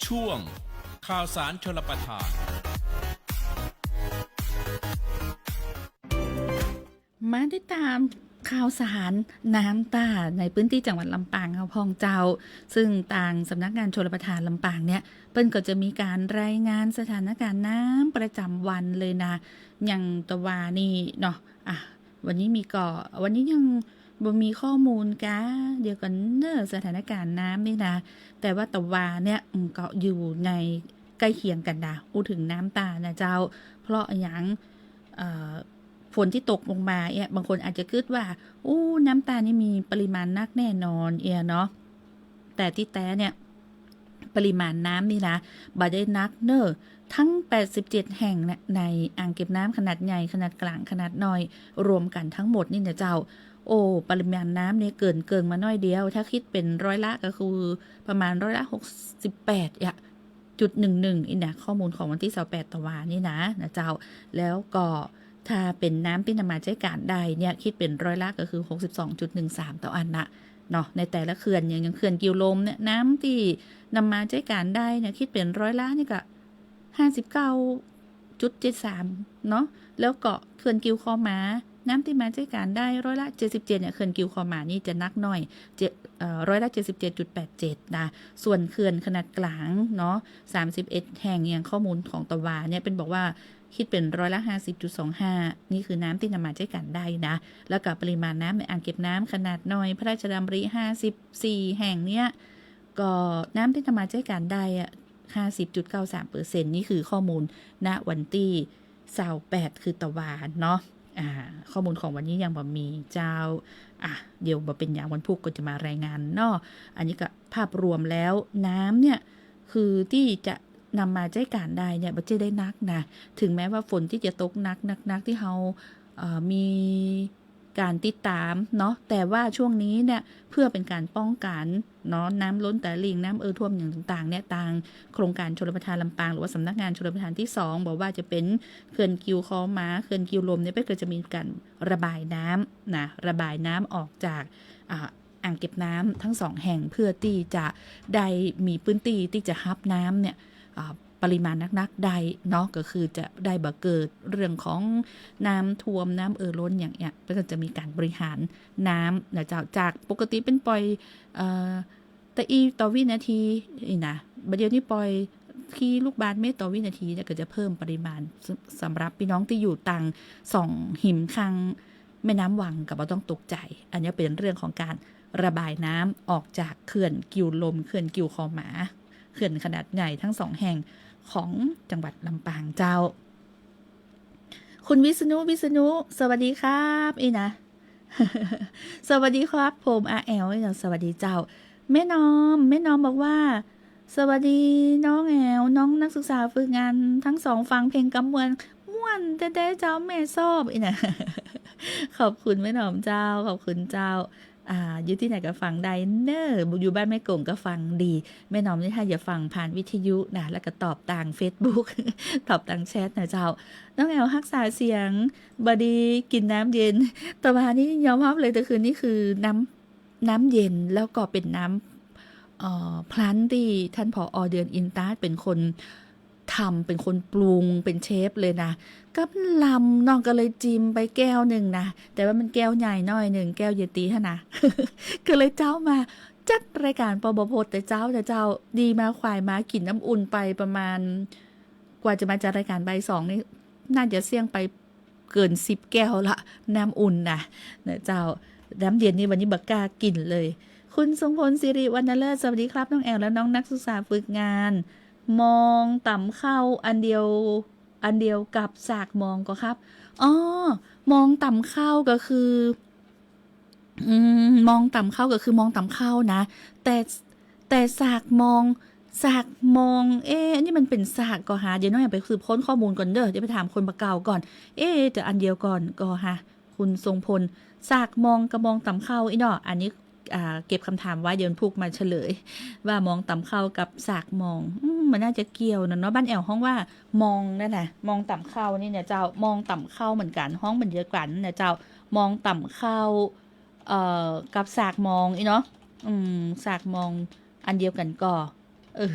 ช่วงข่าวสารชลประทาน มาติดต๋ามข่าวสารน้ำต้าในพื้นตี้จังหวัดลำปางเฮาพ่องเจ้า ซึ่งตางสำนักงานชลประทานลำปางเนี่ย เปิ้นก็จะมีก๋านรายงานสถานก๋านน้ำประจ๋ำวันเลยนะ อย่างตะวานี่เนาะ อ่ะ วันนี้มีก่อ วันนี้ยังบ่มีข้อมูลกา เดี๋ยวก่อนเน่อ สถานก๋านน้ำนี่นะ แต่ว่าตะวาเนี่ย อืม ก็อยู่ในใก้เคียงกั๋นนะ อู้เถิงน้ำต้านะเจ้า เพราะอะหยัง เอ่อ ฝนตี้ตกลงมาเนี่ย บางคนอาจจะกึ๊ดว่า อู้ น้ำต้านี่มีปริมาณนักแน่นอนเอียเนาะ แต่ตี้แต๊เนี่ย ปริมาณน้ำนี่นะ บ่ได้นักเน่อ ตึงแปดสิบเจ็ดแห่งเนี่ย ในอ่างเก็บน้ำขนาดใหญ่ ขนาดก๋าง ขนาดน้อย รวมกั๋นตึงหมดนี่นะเจ้า โอ้ ปริมาณน้ำเนี่ยเกินเกิงมาน้อยเดียว ถ้าคิดเป๋นร้อยละก็คือประมาณร้อยละหกสิบแปดอะ จุดหนึ่งหนึ่ง นี่นะ ข้อมูลของวันตี้ซาวแปดตะวานี่นะ นะเจ้า แล้วก็ถ้าเป๋นน้ำตี้นำมาใจ๊ก๋านได้เนี่ย คิดเป๋นร้อยละก็คือหกสิบสองจุดหนึ่งสามตะวาอั้นนะ เนาะ ในแต่ละเขื่อน อย่าง อย่างเขื่อนกิ่วลมเนี่ย น้ำตี้นำมาใจ๊ก๋านได้เนี่ย คิดเป๋นร้อยละนี่ก็ห้าสิบเก้าจุดเจ็ดสามเนาะ แล้วก็เขื่อนกิ่วคอหมา น้ำตี้มาใจ๊ก๋านได้ร้อยละเจ็ดสิบเจ็ดเนี่ย เขื่อนกิ่วคอหมานี่จะนักหน่อย เจ็ด เอ่อ ร้อยละเจ็ดสิบเจ็ดจุดแปดเจ็ดนะ ส่วนเขื่อนขนาดก๋างเนาะ สามสิบเอ็ดแห่ง อย่างข้อมูลของตะวาเนี่ย เปิ้นบอกว่า คิดเป๋นร้อยละห้าสิบจุดสองห้า นี่คือน้ำตี้นำมาใจ๊ก๋านได้นะ แล้วก็ปริมาณน้ำในอ่างเก็บน้ำขนาดน้อยพระราชดำริห้าสิบสี่แห่งเนี่ย ก็น้ำตี้นำมาใจ๊ก๋านได้อะ ห้าสิบจุดเก้าสามเปอร์เซ็นต์ นี่คือข้อมูล ณ วันตี้ซาวแปด คือตะวาเนาะ อ่า ข้อมูลของวันนี้ยังบ่มีเจ้า อ่ะ เดี๋ยวบ่เป๋นหยัง วันพูกก็จะมารายงานเนาะ อันนี้ก็ภาพรวมแล้วน้ำเนี่ย คือตี้จะนำมาใจ๊ก๋านได้เนี่ย บ่ใจ้ได้นักนะ ถึงแม้ว่าฝนตี้จะตกหนักๆ ตี้เฮา เอ่อ มีก๋านติดต๋ามเนาะ แต่ว่าช่วงนี้เนี่ย เพื่อเป๋นก๋านป้องกั๋นเนาะ น้ำล้นตลิ่ง น้ำเอ่อท่วมอย่างต่างๆ เนี่ย ตางโครงก๋านชลประทานลำปาง หรือว่าสำนักงานชลประทานตี้สอง บ่ว่าจะเป๋นเขื่อนกิ่วคอหมา เขื่อนกิ่วลมเนี่ย เปิ้นก็จะมีก๋านระบายน้ำนะ ระบายน้ำออกจาก อ่า อ่างเก็บน้ำตึงสองแห่ง เพื่อตี้จะได้มีพื้นตี้ตี้จะฮับน้ำเนี่ย อ่า ปริมาณนักๆ ได้เนาะ ก็คือจะได้บ่เกิดเรื่องของน้ำท่วม น้ำเอ่อล้นอย่างเงี้ย เปิ้นก็จะมีก๋านบริหารน้ำนะเจ้า จากปกติเปิ้นปล่อย เอ่อ ตะอี้ต่อวินาทีนี่นะ บ่าเดี่ยวนี้ปล่อย กี่ลูกบาศก์เมตรต่อวินาทีเนี่ย ก็จะเพิ่มปริมาณ ส- สำหรับปี้น้องตี้อยู่ตางสองฮิมข้างแม่น้ำวังก็บ่ต้องตกใจ๋ อันนี้เป๋นเรื่องของก๋านระบายน้ำออกจากเขื่อนกิ่วลม เขื่อนกิ่วคอหมา เขื่อนขนาดใหญ่ตึงสองแห่งของจังหวัดลำปางเจ้า คุณวิษณุ วิษณุ สวัสดีครับ อี้นะ สวัสดีครับ ผมอาแอ๋ว อี้นะ สวัสดีเจ้า แม่นอม แม่นอมบอกว่า สวัสดีน้องแอ๋ว น้องนักศึกษาฝึกงานตึงสอง ฟังเพลงกำมวล ม่วนแต๊ๆ เจ้า แม่ชอบ อี้นะ ขอบคุณแม่นอมเจ้า ขอบคุณเจ้า อ่า อยู่ตี้ไหนก็ฟังได้เน่อ อยู่บ้านแม่กงก็ฟังดี แม่นอมนี่ถ้าจะฟังผ่านวิทยุนะ แล้วก็ตอบตางเฟซบุ๊ก ตอบตางแชทนะเจ้า น้องแอ๋วฮักษาเสียง บ่ดีกิ๋นน้ำเย็น ตะวานี่ยอมฮับเลย ตะคืนนี่คือน้ำ น้ำเย็น แล้วก็เป๋นน้ำ เอ่อ พลันตี้ท่าน ผอ. เดือนอินตาด เป๋นคนทำ เป๋นคนปรุง เป๋นเชฟเลยนะ ก็มันลำ น้องก็เลยจิมไปแก้วนึ่งนะ แต่ว่ามันแก้วใหญ่หน้อยนึ่ง แก้วเยติหั้นนะ ก็เลยเจ๊ามาจัดรายก๋าน ปบ พด แต่เจ๊า แต่เจ๊า ดีมาขวายมากิ๋นน้ำอุ่นไปประมาณ กว่าจะมาจัดรายก๋านบ่ายสองนี่ น่าจะเสี้ยงไป เกินสิบแก้วละ น้ำอุ่นนะ นะเจ้า น้ำเย็นนี่วันนี้บ่กล้ากิ๋นเลย คุณทรงพล สิริวรรณเลิศ สวัสดีครับ น้องแอ๋วและน้องนักศึกษาฝึกงาน มองต๋ำข้าวอันเดียว อันเดียวกับสากมองก่อครับ อ๋อ มองต๋ำข้าวก็คือ อืม มองต๋ำข้าวก็คือมองต๋ำข้าวนะ แต่ แต่สากมอง สากมอง เอ๊ะ อันนี้มันเป๋นสากก่อฮะ เดี๋ยวน้องแอ๋วไปสืบค้นข้อมูลก่อนเด้อ เดี๋ยวไปถามคนบ่าเก่าก่อน เอ๊ะ จะอันเดียวก่อนก่อฮะ คุณทรงพล สากมองกับมองต๋ำข้าวอี้เนาะ อันนี้ อ่า เก็บกำถามไว้ เดี๋ยววันพูกมาเฉลย ว่ามองต๋ำข้าวกับสากมอง อืม มันน่าจะเกี่ยวนะเนาะ บ้านแอ๋วฮ้องว่ามองนั่นนะ มองต๋ำข้าวนี่นะเจ้า มองต๋ำข้าวเหมือนกั๋น ฮ้องเหมือนเดียวกั๋นนะเจ้า มองต๋ำข้าว เอ่อ กับสากมองอี้เนาะ อืม สากมองอันเดียวกั๋นก่อ เออ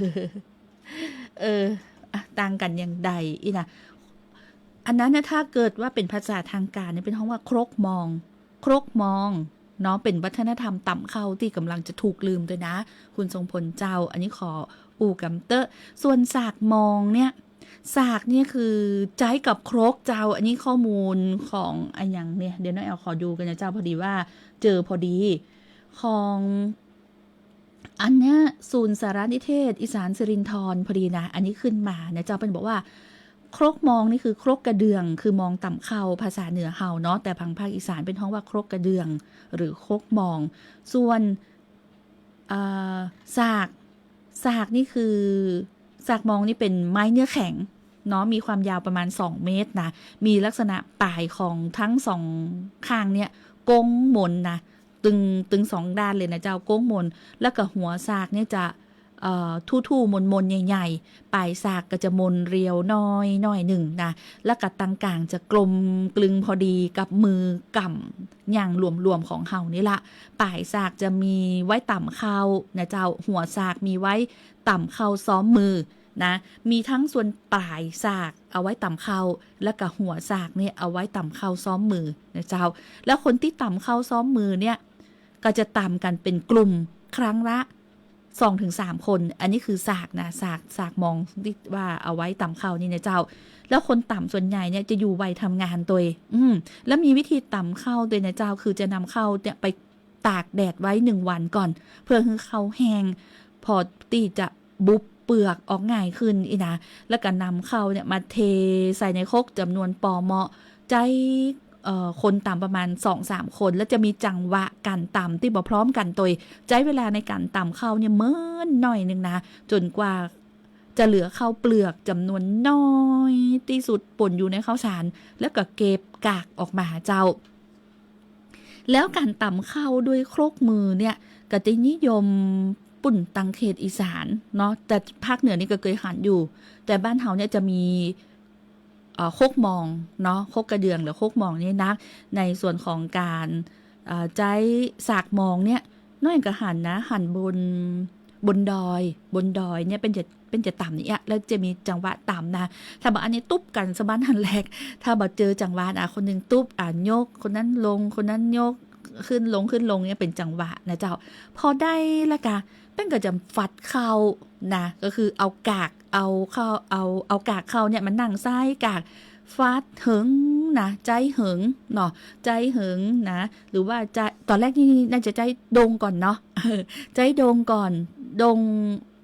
เออ อะ ต่างกั๋นอย่างใดอี้นะ อันนั้นนะ ถ้าเกิดว่าเป๋นภาษาตางก๋านเนี่ย เปิ้นฮ้องว่าครกมอง ครกมองเนาะ เป๋นวัฒนธรรมต๋ำข้าวตี้ก่ำลังจะถูกลืมตวยนะ คุณทรงพลเจ้า อันนี้ขออู้กำเต๊อะ ส่วนสากมองเนี่ย สากเนี่ยคือใจ๊กับครกเจ้า อันนี้ข้อมูลของอะหยังเนี่ย เดี๋ยวน้องแอลขอดูกั๋นนะเจ้า พอดีว่าเจอพอดี ของ อันเนี้ย ศูนย์สารนิเทศอีสานสิรินธรพอดีนะ อันนี้ขึ้นมานะเจ้า เปิ้นบอกว่า ครกมองนี่คือครกกระเดื่อง คือมองต๋ำข้าว ภาษาเหนือเฮาเนาะ แต่ผังภาคอีสานเปิ้นฮ้องว่าครกกระเดื่อง หรือครกมอง ส่วน เอ่อ สาก สากนี่คือ สากมองนี่เป๋นไม้เนื้อแข็งเนาะ มีความยาวประมาณสองเมตรนะ มีลักษณะป๋ายของตึงสองข้างเนี่ย โก๊งมนนะ ตึง ตึงสองด้านเลยนะเจ้า โก๊งมน แล้วก็หัวสากเนี่ยจะ เอ่อ ทู่ๆ มนๆ ใหญ่ๆ ป๋ายสากก็จะมนเรียวน้อย น้อยนึ่งนะ แล้วก็ตางก๋างจะกลมกลึงพอดีกับมือกำอย่างหลวมๆ ของเฮานี่ละ ป๋ายสากจะมีไว้ต๋ำข้าวนะเจ้า หัวสากมีไว้ต๋ำข้าวซ้อมมือนะ มีตึงส่วนป๋ายสากเอาไว้ต๋ำข้าว แล้วก็หัวสากเนี่ยเอาไว้ต๋ำข้าวซ้อมมือนะเจ้า แล้วคนตี้ต๋ำข้าวซ้อมมือเนี่ย ก็จะต๋ำกั๋นเป๋นกลุ่มครั้งละสองถึงสามคน อันนี้คือสากนะ สาก สากมองตี้ว่าเอาไว้ต๋ำข้าวนี่นะเจ้า แล้วคนต๋ำส่วนใหญ่เนี่ยจะอยู่วัยทำงานตวย อืม แล้วมีวิธีต๋ำข้าวตวยนะเจ้า คือจะนำข้าวเนี่ยไปตากแดดไว้หนึ่งวันก่อน เพื่อหื้อข้าวแห้ง พอตี้จะบุบเปือกออกง่ายขึ้นอี้นะ แล้วก็นำข้าวเนี่ยมาเทใส่ในครกจ๋ำนวนปอเหมาะ ใจ๊ เอ่อ คนต๋ำประมาณสองสามคน แล้วจะมีจังหวะก๋านต๋ำตี้บ่พร้อมกั๋นตวย ใจ๊เวลาในก๋านต๋ำข้าวเนี่ยเมินหน้อยนึ่งนะ จ๋นกว่าจะเหลือข้าวเปลือกจ๋ำนวนน้อยตี้สุดป๋นอยู่ในข้าวสาร แล้วก็เก็บกากออกมาเจ้า แล้วก๋านต๋ำข้าวด้วยครกมือเนี่ย ก็จะนิยมปู้นตางเขตอีสานเนาะ แต่ภาคเหนือนี่ก็เกยหันอยู่ แต่บ้านเฮาเนี่ยจะมี เอ่อ ครกมองเนาะ ครกกระเดื่องหรือครกมองนี่นะ ในส่วนของก๋าน เอ่อ ใจ๊สากมองเนี่ย น้องแอลก็หันนะ หันบน บนดอย บนดอยเนี่ยเปิ้นจะ เปิ้นจะต๋ำอย่างเงี้ย แล้วจะมีจังหวะต๋ำนะ ถ้าบ่าอันนี้ตุ๊บกั๋นสะบั้นหันแหลก ถ้าบ่าเจอจังหวะนะ คนหนึ่งตุ๊บ อ่ะ ยก คนนั้นลง คนนั้นยก ขึ้นลง ขึ้นลงเนี่ยเป๋นจังหวะนะเจ้า พอได้แล้วกะ เปิ้นก็จะฟัดข้าวนะ ก็คือเอากาก เอาข้าว เอา เอากากข้าวเนี่ยมานั่งใส่กาก ฟัดเหิงนะ ใจ๊เหิงเนาะ ใจ๊เหิงนะ หรือว่าจะ ต๋อนแรกนี่น่าจะใจ๊ดงก่อนเนาะ ใจ๊ดงก่อน ดง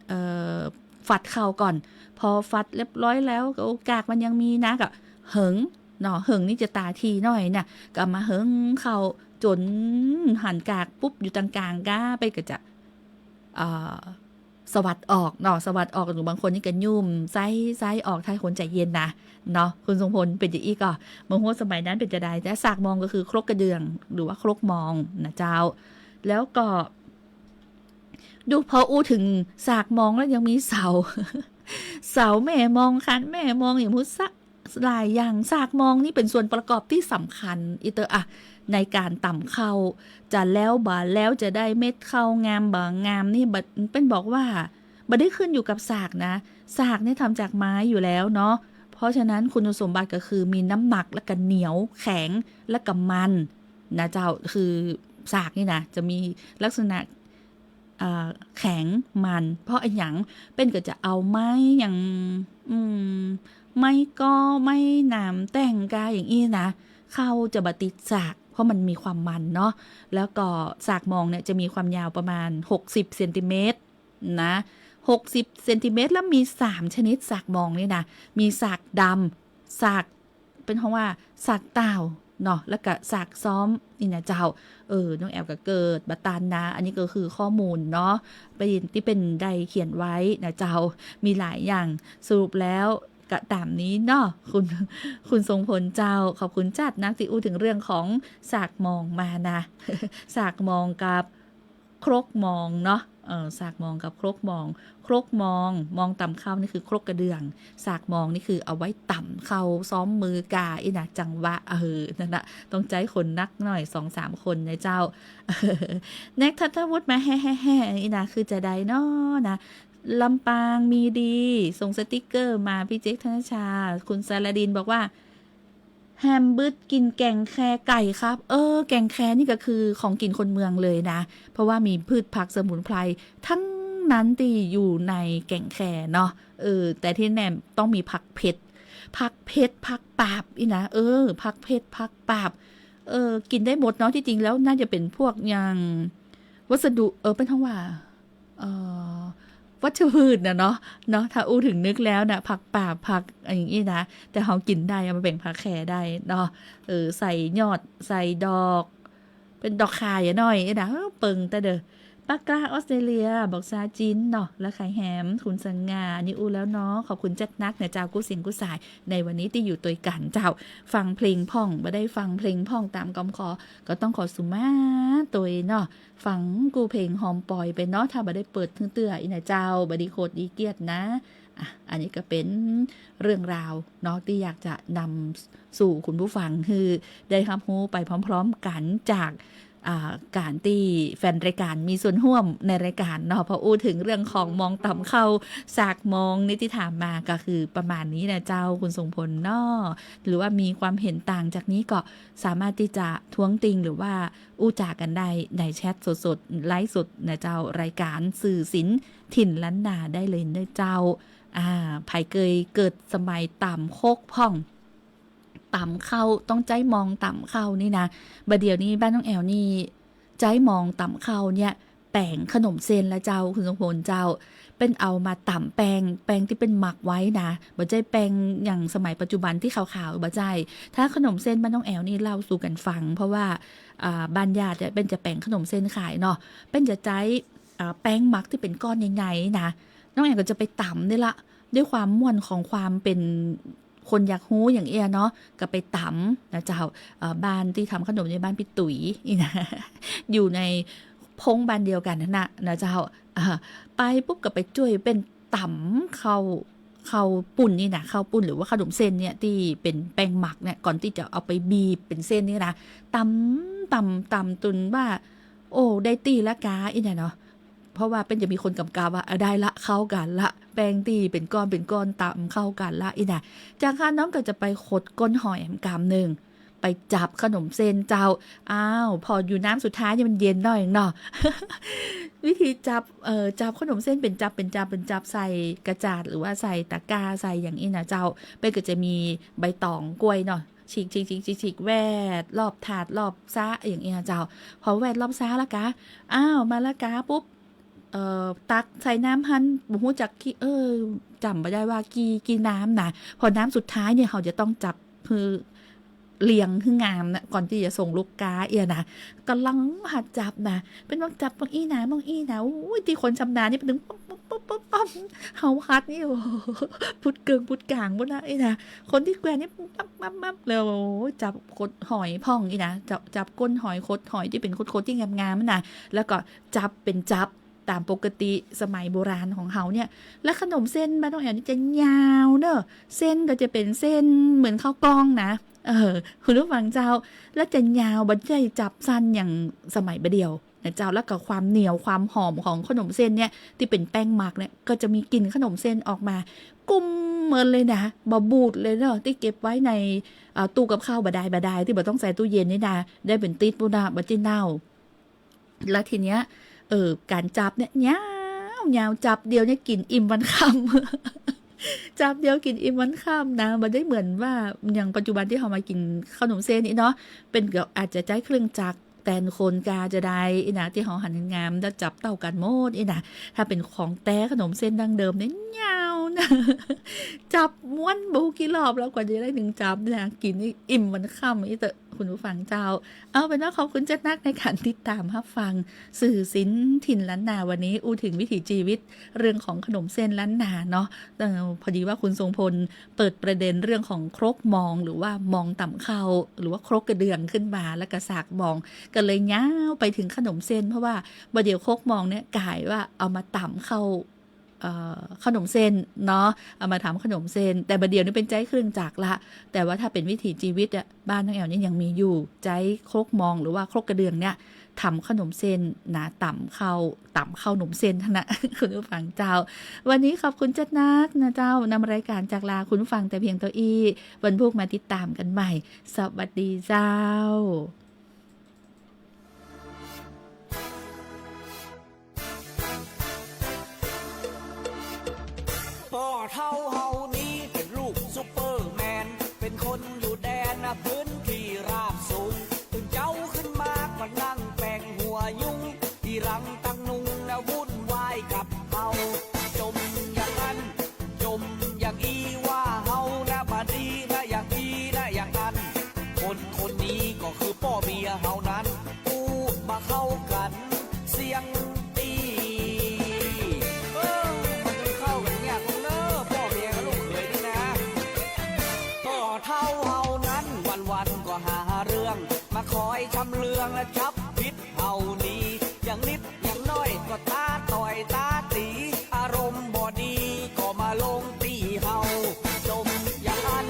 เอ่อ ฟัดข้าวก่อน พอฟัดเรียบร้อยแล้ว ก็กากมันยังมีนะ ก็เหิงเนาะ เหิงนี่จะต๋าถี่หน้อยนะ ก็เอามาเหิงข้าวจ๋นหันกากปุ๊บอยู่ตางก๋างก้า เปิ้นก็จะ เอ่อ สวัดออกเนาะ สวัดออก หรือบางคนนี่ก็ยุ้มใส่ ใส่ออก ถ้าคนใจ๋เย็นนะ เนาะ คุณทรงพล เป๋นจาอี้ก่อ บ่ฮู้สมัยนั้นเป๋นจาใด แต่สากมองก็คือครกกระเดื่อง หรือว่าครกมองนะเจ้า แล้วก็ ดู พออู้เถิงสากมองแล้วยังมีเสา เสาแม่มอง คานแม่มอง อย่างฮู้ซะ หลายอย่าง สากมองนี่เป๋นส่วนประกอบตี้สำคัญอี้เต๊อะอะ ในก๋านต๋ำข้าว จะแล้วบ่าแล้ว จะได้เม็ดข้าวงามบ่างามนี่ บ่ เปิ้นบอกว่า บ่ได้ขึ้นอยู่กับสากนะ สากเนี่ยทำจากไม้อยู่แล้วเนาะ เพราะฉะนั้นคุณสมบัติก็คือมีน้ำหนัก และก็เหนียว แข็ง และก็มันนะเจ้า คือสากนี่นะ จะมีลักษณะ อ่า แข็งมัน เพราะอะหยัง เปิ้นก็จะเอาไม้อย่าง อืม ไม้ก๊อ ไม้หนามแต้งกาอย่างอี้นะ ข้าวจะบ่ติดสาก เพราะมันมีความมันเนาะ แล้วก็สากมองเนี่ยจะมีความยาวประมาณหกสิบเซนติเมตรนะ หกสิบเซนติเมตร แล้วมีสามชนิดสากมองนี่นะ มีสากดำ สาก เปิ้นฮ้องว่าสากต่าวเนาะ แล้วก็สากซ้อมนี่นะเจ้า เออ น้องแอลก็เกิดบ่ตันนะ อันนี้ก็คือข้อมูลเนาะ เปิ้น ตี้เปิ้นได้เขียนไว้นะเจ้า มีหลายอย่าง สรุปแล้วก็ต๋ามนี้เนาะ คุณ คุณทรงพลเจ้า ขอบคุณจัดนักตี้อู้เถิงเรื่องของสากมองมานะ สากมองกับครกมองเนาะ เอ่อ สากมองกับครกมอง ครกมอง มองต๋ำข้าวนี่คือครกกระเดื่อง สากมองนี่คือเอาไว้ต๋ำข้าวซ้อมมือกาอี้นะ จังหวะ เออ นั่นน่ะ ต้องใจ๊คนนักหน่อย สองสามคนนะเจ้า แน็ก ทัตตวุฒิมา แฮ่ๆๆ อี้นะ คือจะใดน้อนะ ลำปางมีดี ส่งสติกเกอร์มา พี่เจ๊ก ธนชา คุณสารดินบอกว่า แฮมบึดกิ๋นแก๋งแคไก่ครับ เออ แก๋งแคนี่ก็คือของกิ๋นคนเมืองเลยนะ เพราะว่ามีพืชผักสมุนไพรทั้งนั้นตี้อยู่ในแก๋งแคเนาะ เออ แต่ตี้แน่ต้องมีผักเผ็ด ผักเผ็ด ผักปาบอี้นะ เออ ผักเผ็ด ผักปาบ เออ กิ๋นได้หมดเนาะ ตี้จริงแล้วน่าจะเป๋นพวกอย่างวัสดุ เออ เปิ้นฮ้องว่า เอ่อ วัชพืชน่ะเนาะ เนาะ ถ้าอู้เถิงนึกแล้วน่ะ ผักปาบ ผักอะหยังอี้นะ แต่เฮากิ๋นได้ เอามาแป๋งผักแคได้เนาะ เออ ใส่ยอด ใส่ดอก เป๋นดอกข่าหน่อยอี้นะ เออ เปิงตะเด้อ ปากกล้า ออสเตรเลีย บอกซาจินเนาะ และไข่แฮม คุณสง่า นี่อู้แล้วเนาะ ขอบคุณจัดนักนะเจ้า กู้เสียงกู้สาย ในวันนี้ตี้อยู่ตวยกั๋นเจ้า ฟังเพลงพ่อง บ่ได้ฟังเพลงพ่องต๋ามกำขอ ก็ต้องขอสุมาตวยเนาะ ฟังกู้เพลงฮอมปอยไปเนาะ ถ้าบ่ได้เปิดเตื้อๆ อี้นะเจ้า บ่ดีโขดดีเกียรตินะ อ่ะ อันนี้ก็เป๋นเรื่องราวเนาะ ตี้อยากจะนำสู่คุณผู้ฟังหื้อได้ฮับฮู้ไปพร้อมๆ กั๋น จาก อ่า ก๋านตี้แฟนรายก๋านมีส่วนฮ่วมในรายก๋านเนาะ พออู้เถิงเรื่องของมองต๋ำข้าว สากมองนี่ตี้ถามมาก็คือประมาณนี้นะเจ้า คุณทรงพลเนาะ หรือว่ามีความเห็นต่างจากนี้ก็สามารถตี้จะท้วงติง หรือว่าอู้จ๋ากั๋นได้ในแชทสดๆ ไลฟ์สดนะเจ้า รายก๋านสื่อศิลป์ถิ่นล้านนาได้เลยนะเจ้า อ่า ใผเกยเกิดสมัยต๋ำครกพ่อง ต๋ำข้าว ต้องใจ๊มองต๋ำข้าวนี่นะ บ่าเดี่ยวนี้บ้านน้องแอ๋วนี่ ใจ๊มองต๋ำข้าวเนี่ย แป๋งขนมเส้นละเจ้า คุณทรงพลเจ้า เปิ้นเอามาต๋ำแป้ง แป้งตี้เปิ้นหมักไว้นะ บ่ใจ้แป้งอย่างสมัยปัจจุบันตี้ขาวๆ บ่ใจ้ ถ้าขนมเส้นบ้านน้องแอ๋วนี่เล่าสู่กั๋นฟัง เพราะว่า อ่า บ้านญาติเนี่ยเปิ้นจะแป๋งขนมเส้นขายเนาะ เปิ้นจะใจ๊ อ่า แป้งหมักตี้เป๋นก้อนใหญ่ๆ นะ น้องแอ๋วก็จะไปต๋ำนี่ละ ด้วยความม่วนของความเป๋นคนอยากฮู้อย่างเอี้ยเนาะ ก็ไปต๋ำนะเจ้า เอ่อ บ้านตี้ทำขนมในบ้านปี้ตุ๋ยนี่นะ อยู่ในพงบ้านเดียวกั๋นหั้นน่ะนะเจ้า อ่า ไปปุ๊บก็ไปจ้วยเปิ้นต๋ำข้าว ข้าวปุ้นนี่นะ ข้าวปุ้นหรือว่าขนมเส้นเนี่ยตี้เป๋นแป้งหมักเนี่ย ก่อนตี้จะเอาไปบีบเป๋นเส้นนี่นะ ต๋ำ ต๋ำ ต๋ำจนว่า โอ้ ได้ตี้ละกาอี้เนี่ยเนาะ เพราะว่าเปิ้นจะมีคนก๋ำกาว่า อ่ะ ได้ละ เข้ากั๋นละ แป้งตี้เป๋นก้อนเป๋นก้อนต๋ำเข้ากั๋นละอี้นะ จากหั้นน้องก็จะไปขดก้นหอยแหมก๋ำนึ่ง ไปจับขนมเส้นเจ้า อ้าว ผ่ออยู่น้ำสุดท้ายนี่มันเย็นหน่อยเนาะ วิธีจับ เอ่อ จับขนมเส้นเป๋นจับ เป๋นจับ เป๋นจับ ใส่กระจาดหรือว่าใส่ตะกร้า ใส่อย่างอี้นะเจ้า เปิ้นก็จะมีใบต๋องก้วยเนาะ ฉีก ฉีก ฉีก ฉีก ฉีก แวดรอบถาดรอบซะอย่างอี้นะเจ้า ผ่อแวดรอบซะละกา อ้าว มาละกาปุ๊บ เอ่อ ตักใส่น้ำหั้น บ่ฮู้จักกี่ เออ จ๋ำบ่ได้ว่ากี่ กี่น้ำนะ ผ่อน้ำสุดท้ายเนี่ย เฮาจะต้องจับหื้อเรียงหื้องามนะ ก่อนตี้จะส่งลูกก๊าเอี้ยนะ ก่ำลังหัดจับนะ เปิ้นบอกจับมองอี้นะ มองอี้นะ อู้ย ตี้คนชำนาญนี่เปิ้นตึงป๊อปป๊อปป๊อปป๊อป เฮาหัดนี่ โอ้โห พุดเกิ่งพุดก๋างพุ้นนะอี้นะ คนตี้แกว่นนี่ปั๊บปั๊บปั๊บเลย โอ้โห จับขดหอยพ่องอี้นะ จับ จับก้นหอย ขดหอยตี้เป๋นขดๆ ตี้งามๆ นะ แล้วก็จับเป๋นจับ ต๋ามปกติสมัยโบราณของเฮาเนี่ย และขนมเส้นบ้านน้องแอ๋วนี่จะยาวเน่อ เส้นก็จะเป๋นเส้นเหมือนข้าวกล้องนะ เออ คุณผู้ฟังเจ้า และจะยาว บ่ใจ้จับสั้นอย่างสมัยบ่าเดี่ยวนะเจ้า แล้วก็ความเหนียวความหอมของขนมเส้นเนี่ย ตี้เป๋นแป้งหมักเนี่ย ก็จะมีกลิ่นขนมเส้นออกมา กุมเหมินเลยนะ บ่บูดเลยเนาะ ตี้เก็บไว้ใน เอ่อ ตู้กับข้าวบ่าดาย บ่าดาย ตี้บ่ต้องใส่ตู้เย็นนี่นะ ได้เป๋นติ๊ดปู้นนะ บ่ใจ้เน่า แล้วทีเนี้ย เออ ก๋านจับเนี่ย ยาว ยาว จับเดียวเนี่ยกิ๋นอิ่มวันค่ำ จับเดียวกิ๋นอิ่มวันค่ำนะ บ่ได้เหมือนว่าอย่างปัจจุบันตี้เฮามากิ๋นขนมเส้นนี่เนาะ เปิ้นก็อาจจะใจ๊เครื่องจักรแตนคนกาจะได้อี้นะ ตี้เฮาหันงาม แล้วจับเต้ากั๋นหมดอี้นะ ถ้าเป๋นของแต๊ขนมเส้นดั้งเดิมเนี่ย ยาวนะ จับม้วนบ่ฮู้กี่รอบแล้วกว่าจะได้หนึ่งจับเนี่ย กิ๋นนี่อิ่มวันค่ำอี้เต๊อะ คุณผู้ฟังเจ้า เอาเป๋นว่าขอบคุณจ๊าดนักในก๋านติดต๋ามฮับฟัง สื่อศิลป์ถิ่นล้านนา วันนี้อู้เถิงวิถีจีวิต เรื่องของขนมเส้นล้านนาเนาะ เอ่อ พอดีว่าคุณทรงพลเปิดประเด็นเรื่องของครกมอง หรือว่ามองต๋ำข้าว หรือว่าครกกระเดื่องขึ้นมา แล้วก็สากมอง ก็เลยยาวไปเถิงขนมเส้น เพราะว่าบ่าเดี่ยวครกมองเนี่ยก๋ายว่าเอามาต๋ำข้าว เอ่อ ขนมเส้นเนาะ เอามาต๋ำขนมเส้น แต่บ่าเดี่ยวนี้เป๋นใจ๊เครื่องจักรละ แต่ว่าถ้าเป๋นวิถีจีวิตอะ บ้านน้องแอ๋วเนี่ยยังมีอยู่ ใจ๊ครกมองหรือว่าครกกระเดื่องเนี่ย ต๋ำขนมเส้นนะ ต๋ำข้าว ต๋ำข้าวหนมเส้นหั้นนะ คุณผู้ฟังเจ้า วันนี้ขอบคุณจ๊าดนักนะเจ้า นำรายก๋านจากลาคุณผู้ฟังแต่เพียงเต้าอี้ วันพูกมาติดต๋ามกั๋นใหม่ สวัสดีเจ้า ป้อเฒ่าเฮานี้เป๋นลูกซุปเปอร์แมน เป๋นคนอยู่แดนน่ะพื้นตี้ราบสูง ตื่นเจ๊าขึ้นมาก็นั่งแป๋งหัวยุง ตี้หลังตังนุงน่ะวุ่นวายกับเฮา จ่มอย่างอั้น จ่มอย่างอี้ ว่าเฮาน่ะบ่ดีน่ะอย่างอี้น่ะอย่างอั้น คนคนนี้ก็คือป้อเมียเฮานั้น อู้บ่เข้ากั๋นเสี้ยงตี้ เออ มันจะเข้ากั๋นยากนักเนาะ ป้อเมียกับลูกเขยนี่นะ ป้อเฒ่าเฮานั้นวันๆ ก็หาเรื่อง มาคอยชำเลืองและจับผิดเฮานี้ อย่างนิดอย่างน้อยก็ต๋าต่อยต๋าตี๋ อารมณ์บ่ดีก็มาลงตี้เฮา จ่มอย่างอั้น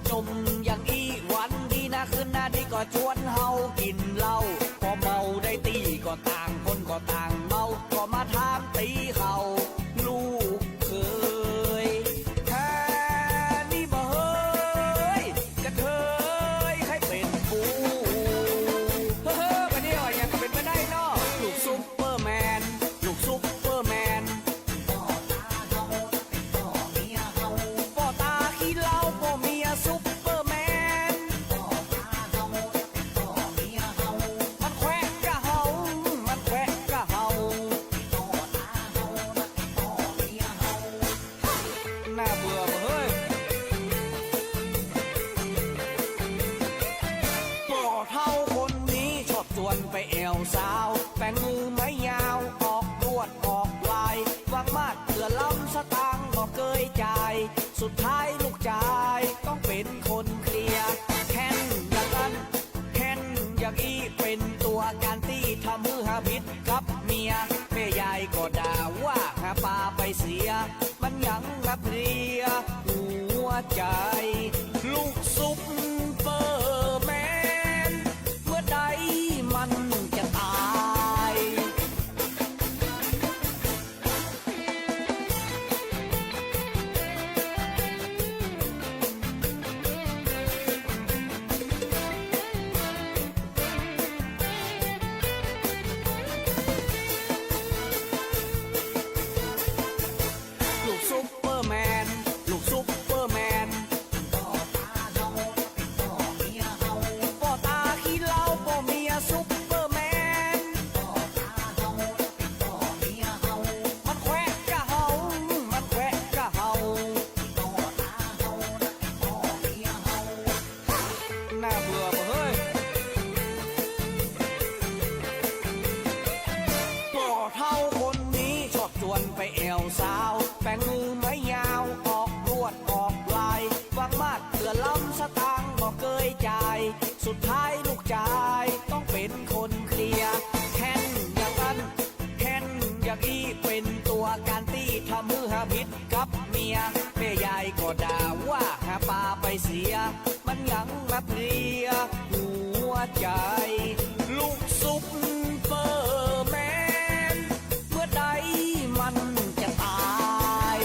จ่มอย่างอี้ วันดีนะคืนนาดีก็จวนเฮากิ๋นเหล้า พอเมาได้ตี้ก็ต่างคนก็ต่างเมา ก็มาถามตี๋เขา ลูกเขย แท้นี่บ่เฮย กระเทยใค่เป๋นกู เฮ้อ บ่าเดี่ยวอะหยังก็เป๋นไปได้เนาะ ลูกซุปเปอร์แมน ลูกซุปเปอร์แมน ป้อต๋าขี้เหล้า ป้อเมียซุปเปอร์แมน มันแควะกะเฮา มันแควะกะเฮา น่าเบื่อเฮ้ย ป้อเฒ่าคนนี้ชอบจวนไปแอ่วสาว แป๋งมือไม้ยาว ออกลวดออกลาย วางมาดเตื้อล้ำ สตางค์บ่เกยจ่าย สุดท้ายลูกจายต้องเป๋นคนเคลียร์ แค่นอย่างอั้น แค่นอย่างอี้ เป๋นตั๋วก๋านตี้ทำหื้อหาผิดกับเมีย แม่ยายก็ด่าว่าหาปาไปเสีย มันยังมาเพลียหัวใจ๋ ลูกซุปเปอร์แมน เมื่อใดมันจะต๋าย ลูกซุปเปอร์แมน ลูกซุปเปอร์แมน ป้อต๋าขี้เหล้า ป้อเมียซุปเปอร์แมน มันแควะกะเฮา มันแควะกะเฮา น่าเบื่อบ่เฮ้ย ป้อเฒ่าคนนี้ชอบจวนไปแอ่วสาว แป๋งมือไม้ยาว ออกลวดออกลาย วางมาดเตื้อล้ำ สตางค์บ่เกยจ่าย สุดท้ายลูกจายต้องเป๋นคนเคลียร์ แค่นอย่างอั้น แค่นอย่างอี้ เป๋นตั๋วก๋านตี้ทำหื้อหาผิดกับเมีย แม่ยายก็ด่าว่าหาปาไปเสีย มันยังมาเพลียหัวใจ๋ ลูกซุปเปอร์แมน เมื่อใดมันจะต๋าย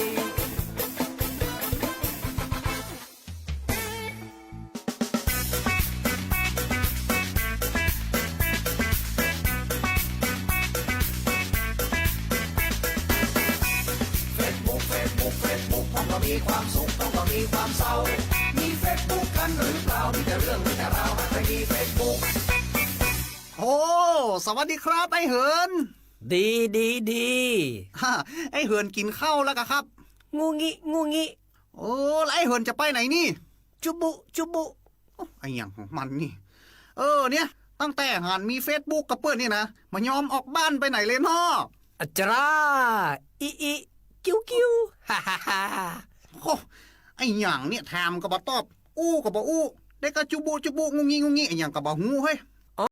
เฟซบุ๊ก เฟซบุ๊ก เฟซบุ๊ก ผมก็มีความสุข ผมก็มีความเศร้า มีเฟซบุ๊กกันหรือเปล่า มีแต่เรื่อง มีแต่ราว ใครมีเฟซบุ๊ก โอ้ สวัสดีครับ ไอ้เหิน ดี ดี ดี ฮ่า ไอ้เหินกิ๋นข้าวแล้วกะครับ งูงิ งูงิ โอ้ แล้วไอ้เหินจะไปไหนนี่ จุบุ จุบุ โอ้ อะหยังของมันนี่ เออเนี่ย ตั้งแต่หันมีเฟซบุ๊กกับเปิ้นนี่นะ บ่ยอมออกบ้านไปไหนเลยเนาะ อะจารา อิอิ กิ้วกิ้ว ฮ่าฮ่าฮ่า โอ้ ไอ้หยังเนี่ย ถามก็บ่ตอบ อู้ก็บ่อู้ ได้ก็จุบุจุบุ งุ่งงิ่งงุ่งงิ่ง ไอ้หยังก็บ่ฮู้เฮ้ย